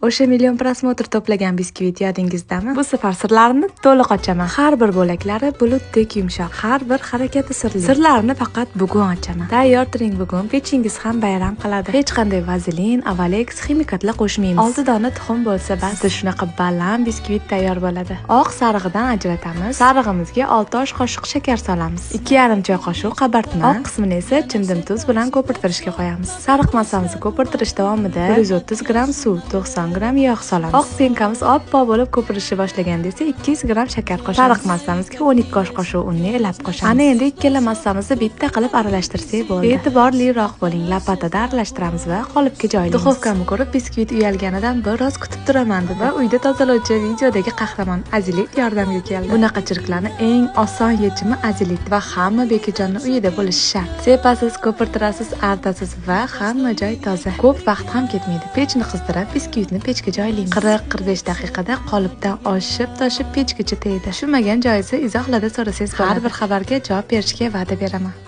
O'sha million просмотр to'plagan biskvit yodingizdami? Bu safar sirlarini to'liq ochaman. Har bir bo'laklari bulutdek yumshoq, har bir harakati sirli. Sirlarini faqat bugun ochaman. Tayyor turing, bugun pechingiz ham bayram qiladi. Hech qanday vazelin, avalex, ximikatlar qo'shmaymiz. 6 dona tuxum bo'lsa bas. Sizda shunaqa baland biskvit tayyor bo'ladi. Oq sarig'idan ajratamiz. Sarig'imizga 6 osh qoshiq shakar solamiz. 2,5 choy qoshiq qabartma. Oq qismini esa chimdim tuz bilan ko'pirtirishga qo'yamiz. Sariq massamizni ko'pirtirish davomida 130 gramm suv, 90 gramm yog' solamiz. Oq пенка miz oppoq bo'lib ko'pirishni boshlaganda esa 200 gramm shakar qo'shamiz. Sariq massamizga 12 osh qoshiq unni elab qo'shamiz. Ana endi ikkala massamizni bitta qilib aralashtirsak bo'ldi. E'tiborliroq bo'ling. Lopatada aralashtiramiz va qolipga joylaymiz. Духовка mni ko'rib, biskvit uyalganidan biroz kutib turaman dedi va uyda tozalovchi videodagi qahramon Azilit yordamga keldi. Bunaqa chirklarni eng oson yechimi Azilit va hamma bekijonni uyida bo'lishi shart. Sepasiz, ko'pirtirasiz, artasiz va hamma joy toza. Ko'p vaqt ham ketmaydi. Pechni qizdirib, biskvitni pechga joylaymiz. 40-45 daqiqada qolipdan oshib toshib pechgacha tegadi. Tushunmagan joyingizni izohlarda so'rasangiz bo'ladi. Har bir xabarga javob berishga va'da beraman.